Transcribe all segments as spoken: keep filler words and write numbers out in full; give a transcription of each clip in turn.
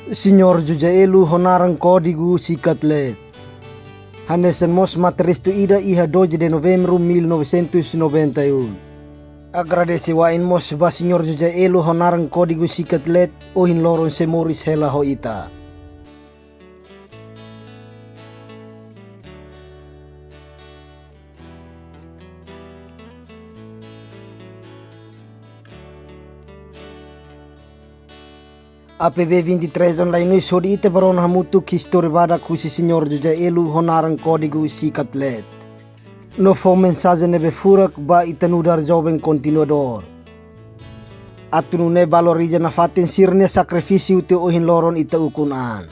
Señór José Elo ho naran kódigu Sikatlet. Hanesan mós mate restu ida iha doze de novembro mil novecentos e noventa e um. Agradese wa'in mós ba Señór José Elo ho naran kódigu Sikatlet, ohin loron sei moris hela ho ita. A P B vinte e três Online News hodi ita ba rona hamutuk istória badak husi Señór José Elo ho naran kódigu Sikatlet. No fó mensajen ne'ebé furak ba ita nu'udar joven kontinuadór. Atu nune'e valoriza nafatin sira-nia sakrifísiu to'o ohin loron ita ukun an.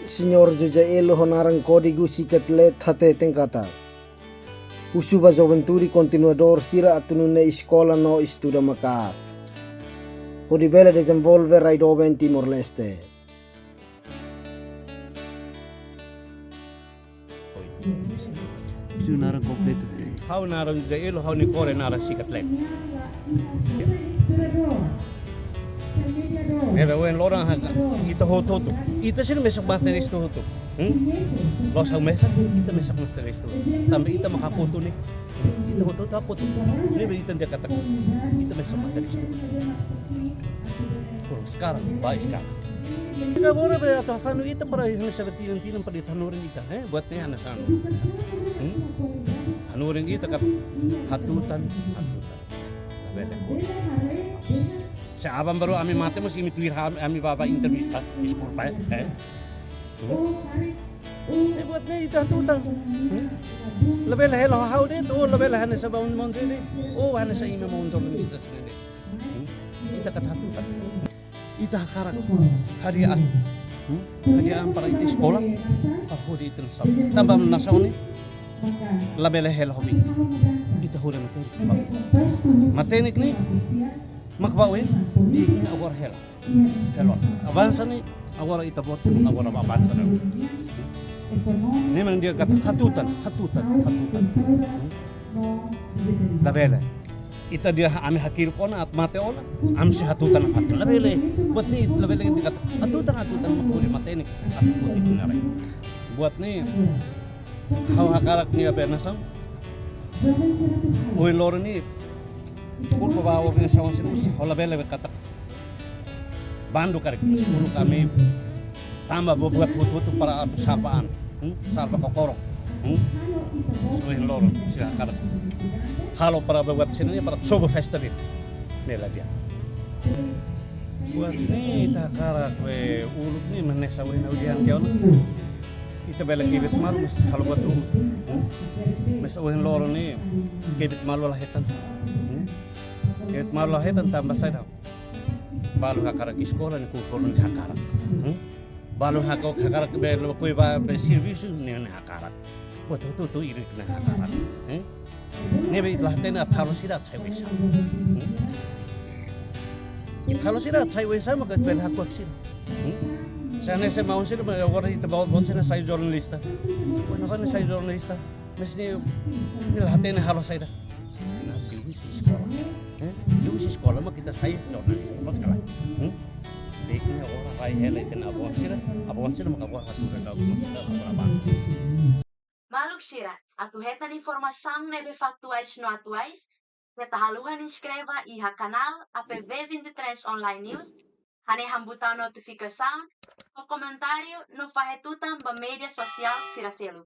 Señór José Elo ho naran kódigu Sikatlet hateten katak husu ba juventude kontinuadór sira atu nune'e eskola no estuda maka'as, hodi bele dezenvolve rai doben Timor-Leste. Husu naran kompletu. Ha'u naran José Elo, ha'u-nia kór naran Sikatlet. Ne'ebé ohin loron haka ita hotu-hotu. Ita sira mesak mate restu hotu. Hmm? La'ós ha'u mesak, ita mesak mate restu. Tanba ita mak hakotu ne'e. Ita hotu-hotu hakotu. Ne'ebé ita dehan katak ita mesak mate restu. Terus sekarang, baik sekarang. Ita agora be atu hafanu ita para ini seperti yang tinan para ita hanorin ita, eh, buat ne'e hanesan. Hmm? Hanorin ita katak hatutan, hatutan. Labele. Se aban baru ami mate mós imi tuir ami, ami bá ba entrevista, deskulpa, eh. Hmm? Eh, buat ne'e ita hatutan. Hmm? Labele hela ha'u de'it, oh, labele hanesan ba un monte de'it. Oh, hanesan imi mau untuk universitas ne'e de'it. Hmm? Ita katak hatutan. Ita hakarak hadi'a an. Hmm? Hadi'a an para ita eskola. Para hodi ita nasaun. Tanba nasaun ne'e labele hela ho imi. Ita hodi matenek. Matenek ne'e mak ba oin. Ita agora hela. Hela. Avansa ne'e agora ita-boot, agora ba avansa ne'e. Ne'e mak dehan katak hatutan, hatutan, hatutan. Hmm? Labele. Ita dehan ami hakiruk ona, atu mate ona, ami sei hatutan nafatin. Labele, buat ne'e, labele dehan katak hatutan, hatutan, mak hodi matenek, atu foti ita-nia rai. Buat ne'e, ha'u hakarak nia be nasaun. Ohin loron ne'e, deskulpa ba organizasaun sira, ha'u labele be katak bandu karik, deskulpa kami. Tanba buat hotu-hotu para atu salva an. Hmm? Salva kokoron. Hmm? Ohin loron, sira hakarak halo para buat sira-ne'e para sobu festa de'it. Ne'e la di'ak. Buat ne'e ita hakarak be uluk ne'e mak hanesan ohin ha'u dehan tiha ona. Ita bele kbiit malu mós halo buat ruma. Hmm? Mós ohin loron ne'e kbiit malu la hetan. Hmm? Kbiit malu la hetan tanba saida? Balu hakarak eskola ne'e kukuru ne'e hakarak. Hmm? Balu hakarak, hakarak be lo koi ba be servisu ne'e, ne'e hakarak. Buat hotu-hotu irik ne'e hakarak. Hmm? Ne'ebé ita la hatene atu halo sira atu sai oinsá. Hmm? Ita halo sira atu sai oinsá maka bele hakuak sira. Hmm? Se hanesan maun sira, agora ita ba, ba sira sai jornalista. Buat ne'ebé sai jornalista? Mas ne'e, ne'e la hatene halo saida. Nah, ita husi eskola. Eh? Ita husi eskola mak ita sai jornalista. Mas kala. Hmm? Depois ne'e agora rai hela ita-nia avó sira, avó sira maka agora hatutan daudaun mak ita agora avansa. Maluk sira, atu hetan informasaun ne'ebé faktuais no atuais, keta haluha inskreve iha kanál A P V vinte e três Online News, hanehan butaun notifikasaun, fó komentáriu no fahe tutan ba média sosiál sira seluk.